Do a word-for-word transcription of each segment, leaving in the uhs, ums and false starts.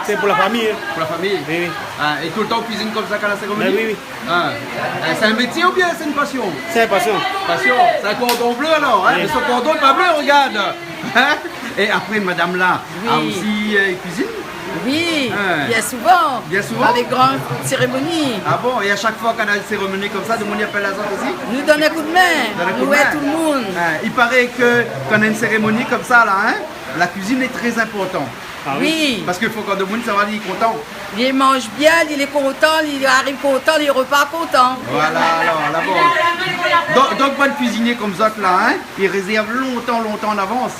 C'est pour la famille, hein. Pour la famille ? Oui, oui. Ah, é toultan ou kuizine konmsa kan la sérémoni ? Ben oui, oui. Ah. Eh, sé in métié oubien sé in pasion ? C'est une passion. Pasion. Sé in kordon blé alor, hein ? Oui. Mé son kordon lé pa blé, regard. Hein ? É apré, madam la, Oui. a osi, euh, kuizine ? Oui, Ah. bien souvent. Bien souvent ? Avèk gran sérémoni. Ah bon ? É a shak foi kan na in sérémoni konmsa, demoun i apèl azot osi ? Nou donn in koudmin. Donn in koudmin. Nou èd tout le monde. Ah, i paré ke kan na in sérémoni konmsa la, hein, la kuizine lé trè inportan. Ah oui. Oui. Parske fo kan demoun i sava, li lé kontan. Li manz bien, li lé kontan, li ariv kontan, li repar kontan. Voilà, alor, la bon. Donk, donk, bann kuizinié konm zot la, hein, i rézèrv lontan, lontan an avans.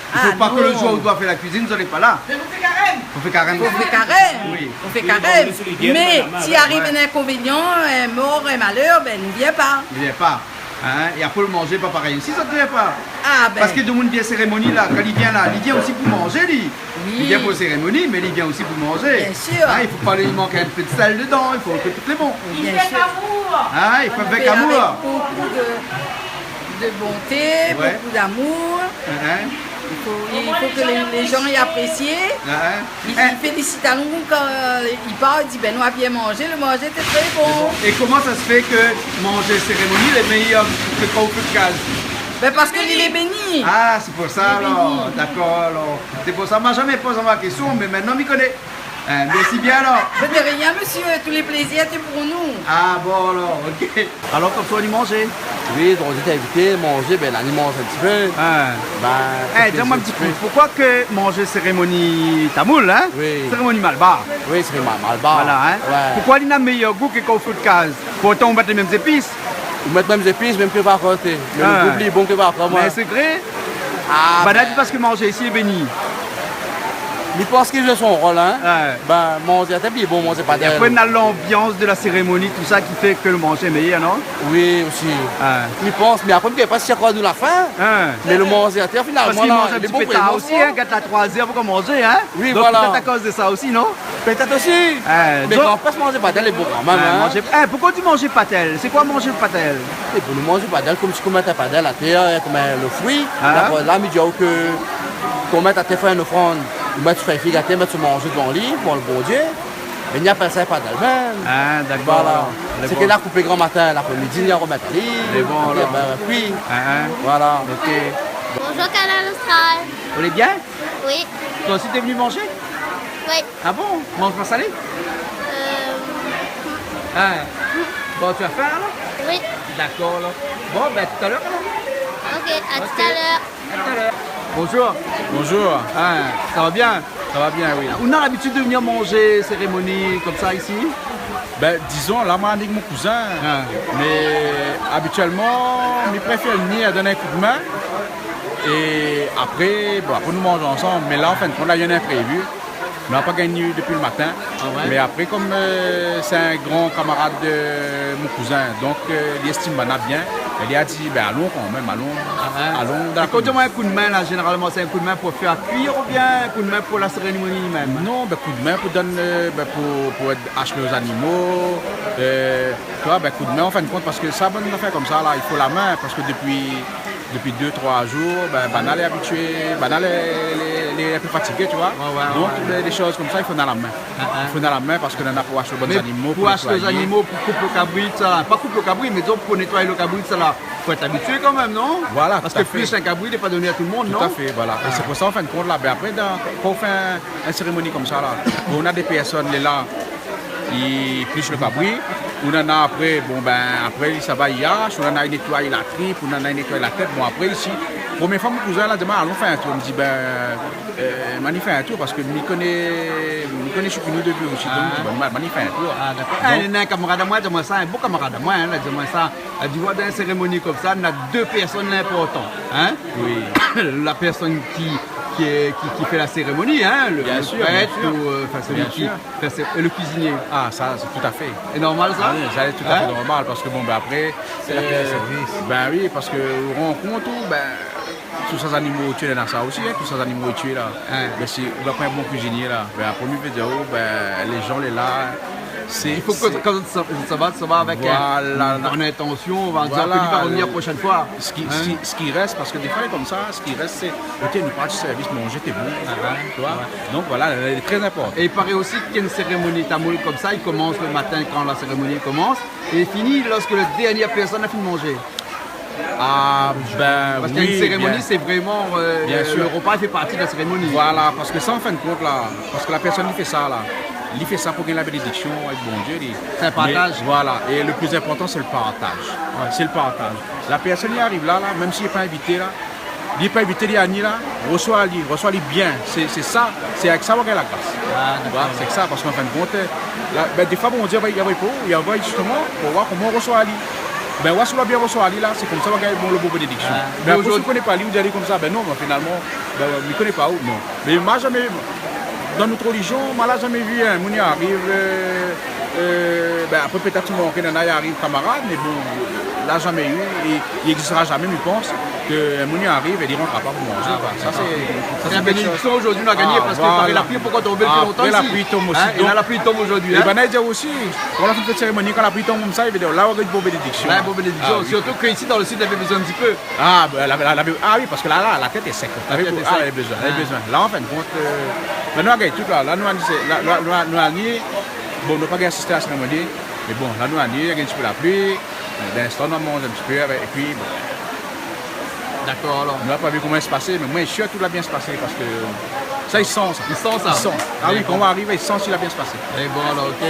I fo Ah pa ke le non. jour ou doi fé la kuizine, zot lé pa la. Mé ou fé karèm. Ou fé karèm. Ou fé karèm. Oui. Ou fé Oui, karèm. bon, mé si li vien Mé pa la si main, ariv ouais. in inkonvénian, in mor, in malèr, ben, li vien pa. Li vien pa. Hein, é apré le manzé pa parèy osi, zot i vien pa. Ah, ben. Parske demoun i vien sérémoni la, kan li vien la, li vien osi pou manzé, li. Oui. Li vien pou sérémoni, mé li vien osi pou manzé. Bien sûr. Hein, i fo pa li mank in pé de sèl dedan, i fo ke tout lé bon. Bien sûr. Hein, i fé On avèk fait amour. avec beaucoup de, de bonté, Ouais. beaucoup d'amour. Hein, hein. I fo, i fo ke lé, lé zan i aprési. Hein, hein. I, Eh. i félisit anou kan, euh, i par, i di, ben, nou la bien manzé, le manzé lété trè bon. Sé bon. É koman sa se fé ke manzé sérémoni lé méyèr ke kan ou fé kaz ? Ben, parske li lé béni. Ah, sé pou sa Li lé alor. béni. Dakor alor. Sé pou sa, ma zamé poz amoin la késtion, mé mintnan mi koné. Hein, mèrsi bien alor. Ben, de rien, monsieur, tous les plaisirs étaient pour nous. Ah bon alor, ok. Alor, konmsa, ou la manzé ? Oui, donk, ou té invité, manzé, ben, la, nou manz in ti pé. Ah. Ben, Eh, di amoin in ti pé. Poukoi ke manzé sérémoni tamoul, hein ? Oui. Sérémoni malbar. Oui, sérémoni ma-, malbar. Voilà, hein ? Ouais. Poukoi li na méyèr gou ke kan ou fé kaz ? Pourtan, ou mèt lé mèm zépis. Ou mèt mèm zépis, mèm ke pa koté. Mé le Ah. gou lé bon ke pa koté, Mé moin. sé vré ? Ah, Banna ben. di parske manzé isi lé béni. Mi pans ke li zoué son rol, hein. Ouais. Ben, manzé, té bien bon, manzé pa É dèl. apré, na lanbians de la sérémoni, tousa ki fé ke le manzé lé méyèr, non ? Oui, osi. Ouais. Mi pans, mé apré, mi koné pa si ankor nou la fin. Ouais. Mé le manzé, té, finalman, Parske li la, manz in lé ti bon pé tar osi, hein, gèt la troi zèr pou komansé, hein ? Oui, Donk, voilà. pétèt akoz de sa osi, non ? Pétèt osi. Ouais, Mé donk kan pa manzé pa dèl, lé bon kan mèm, Ouais, hein. manzé, eh, poukosa ou di manzé pa dèl ? Sé koi manzé pa dèl ? É pou nou manzé pa dèl, konm si ou mèt pa dèl atèr, konm, euh, le frui. Ah. Dakor, la, mi di aou ke, kan ou mèt atèr fé in ofrann, ou mèt fèy fig atèr, mèt son manzé dovan li, pou le Bondié. Mé ni apèl sa pa dèl mèm. Ah, dakor. Voilà. Lé Sé bon. ke la koupé gran matin, laprémidi, ni aromèt ali. Lé bon, Apré, alor. ben, kui. Ah, ah. Voilà. Ok. Bonjour, Kanal Austral. Ou lé bien ? Oui. Toi aussi, t'es venu manger ? Oui. Ah bon ? Manzé pa salé ? Euh. Ah. Bon, tu as faim alors ? Oui. D'accord alors. Bon, ben, tout à l'heure alors. Ok, à tout à l'heure. Ok. À tout à l'heure. Bonjour. Bonjour. Ah, ça va bien ? Ça va bien, oui. Ou na labitid de venir manger cérémonie comme ça ici ? Ben, disons, la, moin avèk mon kouzin. Ah. Mé abitièlman, mi préfèr vni donn in koudmin. É apré, bon, apré nou manz ansanm. Mé la, an fin de kont, la, néna in inprévi. Nou la pa gingn vni dopi le matin. Ah ouais ? Mé apré, konm, euh, sé in gran kamarad de mon kouzin, donk, euh, li estim banna bien. É li la di, ben, alon kan mèm, alon, Ah ouais ? alon dan la komin. É kan ou di in koudmin, la, zénéralman, sé in koudmin pou fé kuir oubien in koudmin pou la sérémoni mèm ? Non, ben, koudmin pou donn, euh, ben, pou, pou èd ashté lé zanimo, euh, tu vois, ben, koudmin, an fin de kont, parske sa, bann zafèr konmsa, la, i fo la min, parske dopi dopi dé, troi zour, ben, banna lé abitié, banna lé, lé, lé in pé fatigé, tu vois. Ouais, ouais, Donk, ouais. ben, dé shoz konmsa, i fo néna la min. Ah, ah. I fo néna la min parske néna pou ashté bann Mé zanimo, pou pou ashté nétoiyé. zanimo, pou koup le kabri, sa la. Pa koup le kabri, mé dizon, pou nétoiyé le kabri, sa la. Fo èt abitié kan mèm, non ? Voilà, Parske tout à fait. plis in kabri, lé pa doné a tout le monde, Tout non ? à fait, voilà. É Ah. sé pou sa, an fin de kont, la, ben, apré, dan, kan ou fé in, in sérémoni konmsa, la, ou na dé pèrsone, lé la, i plish le kabri, ou néna apré, bon, ben, apré, li sava, i ash, ou néna i nétoiy la trip, ou néna i nétoiy la tèt. Bon, apré, isi, promié foi, mon kouzin la di amoin, alon fé in tour. Mi di, ben, euh, ma ni fé in tour, parske mi koné, mi koné shé nou dopi osi, donk, Ah. ben, ma, ma ni fé in tour. Ah, dakor. Donk Ah, néna in kamarad amoin, di amoin sa, in bon kamarad amoin, hein, la di amoin sa. La di, voilà, dan in sérémoni konmsa, néna dé pèrsone inportan, hein ? Oui. La pèrsone ki, ki, ki, ki fé la sérémoni, hein, le, Bien le sûr, prèt, bien sûr. ou, euh, anfin, sélui Bien ki sûr. fé, sé, é le kuizinié. Ah, sa, sé tout à fait. Sé normal, sa ? Ah oui, sa, sé tout à fait Hein ? normal, parske, bon, ben, apré, Sé la euh, pèrsone. ben oui, parske ou rann kont ou, ben, tout sa zanimo i tié, néna sa osi, hein, tout sa zanimo i tié, la. Hein. Ben, si ou la pa in bon kuizinié, la, ben, apré, mi vé dir, oh, ben, lé zan lé la, Sé, i fo ke, sé kan sa, sa va, sa va avèk, euh, voilà, une bonne intention, on va dire que li va revenir la prochaine fois. Voilà. Sak i, sak i, sak i rès, parske défoi lé konmsa, sak i rès sé, OK, nou part sèrvis, manzé té bon, tu vois. Ouais. Donk voilà, lé trè inportan. É i paré osi k'in sérémoni tamoul konmsa, i komans le matin kan la sérémoni i komans, é i fini lorske le dernié pèrsone la fini manzé. Ah, ben oui, bien. Parske in sérémoni, sé vréman, euh, le repa i fé parti de la sérémoni. Bien sûr. Voilà, parske sa, an fin de kont, la, parske la pèrsone li fé sa, la, li fé sa pou gingn la bénédiksion avèk Bondié, li. Sé in partaz. Mé voilà, é le pli inportan, sé le partaz. Ouais. Sé le partaz. La pèrsone i ariv la, la, mèm si li lé pa invité, la, li lé pa invité, li la ni la, resoi ali, resoi ali bien. Sé, sé sa, sé avèk sa ou gingn la gras. Ah, dakor. Voilà, sé sa, parske an fin de kont, la, ben, défoi, Bondié, i anvoy, i anvoy pou, i anvoy zistoman pou voir koman ou resoi ali. Ben, oua, si ou la bien resoi ali, la, sé konmsa ou gingn, bon, le bon bénédiksion. Ah, mé apré, si ou koné pa li, ou di ali konmsa, ben non, ben, finalman, ben, mi koné pa ou, non. Mé ma zamé, dan nout relizion, ma la zamé vi in moun i ariv, euh, euh, ben, apré, pétèt, si mon kèn néna i ariv kamarad, mé bon, la zamé u, é i égzistera zamé, mi pans, ke in moun i ariv é li rantra pa pou manzé, koi. Ah, ouais, dakor. Sa, sé, sa, sé kèk shoz. Sé in bénédiksion zordi nou la gingné, parske paré la pli, pou kan tonm, ah, voilà. Apré la pli i tonm osi, hein, é la, la pli i tonm zordi, hein. Donk, é ben, la, i di osi, kan la fine fé sérémoni, kan la pli i tonm konmsa, i vé dir, la, ou la gingn bon bénédiksion. Ouais, bon bénédiksion. Ah, oui. Sirtou ke isi, dan le sid, lavé bezoin in ti pé. Ah, ben, la, la, la, ah oui, parske la, la, la tèt lé sèk. La tèt lé sèk. Ah, lavé bezoin, lavé bezoin. Ah. La, an fin de kont, euh, mé nou la gingn tout, la. La, nou la ni, sé, la, la, nou la, nou la ni, bon, nou la pa gingn asisté a la sérémoni, mé bon, la, nou la ni, la gingn in ti pé la pli, euh, dan linstan, nou la manz in ti pé, é pi, bon. Dakor, alor. Nou la pa vi koman i pasé, mé moin, sirtou, la bien pasé, parske sa, i san sa. I san sa. I san. Ah oui, kan ou ariv, i san si la bien pasé. Dakor. É bon, alor, OK.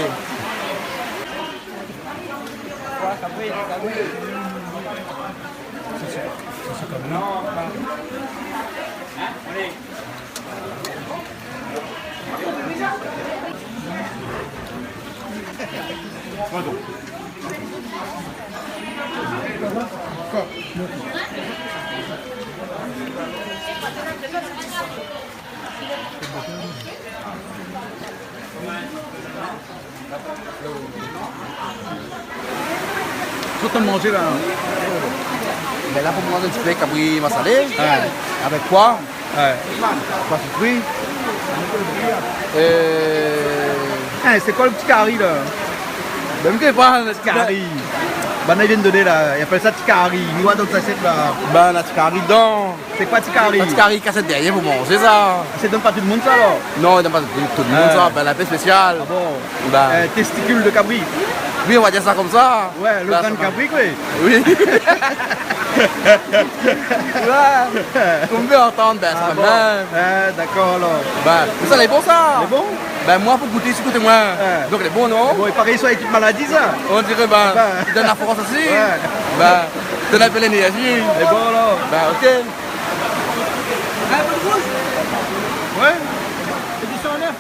Kosa ou manz la? Ben la, pou moin, in ti pé kabri masalé. Ouais. Avèk koi? Ouais. Koi fri. Euh. Eh, sé koi le ti kari la? Ben, mi koné pa, le ti kari. Ben, banna i vien doné la, i apèl sa ti kari. Mi oi dan sasièt la. Ben, la ti kari dan. Sé koi ti kari? Ti kari kasèt dèrièr pou manzé sa. Ah, sé donn pa tout le moun sa, alor? Non, i donn pa tout, tout le moun sa. Ah. Ben, in pé spésial. Ah bon? Ben. Euh, testicule de cabri. Oui, on va dire ça comme ça. Ouais, le grin de cabri, koi. Oui. Ouais. Ou pé antann, ben, sa mèm. Ah bon? Ah, dakor, alor. Ben, mé sa lé bon, sa. Lé bon? Ben, moin, pou gouté, si gouté moin. Ouais. Donk, lé bon, non? Lé bon, i paré, i soign tout maladi, sa. On diré, ben, i donn la fors osi. Ouais. Ben, i donn in pé lénèrzi. Lé bon, alor. Ben, OK. Ouais. Sé du sang nèf.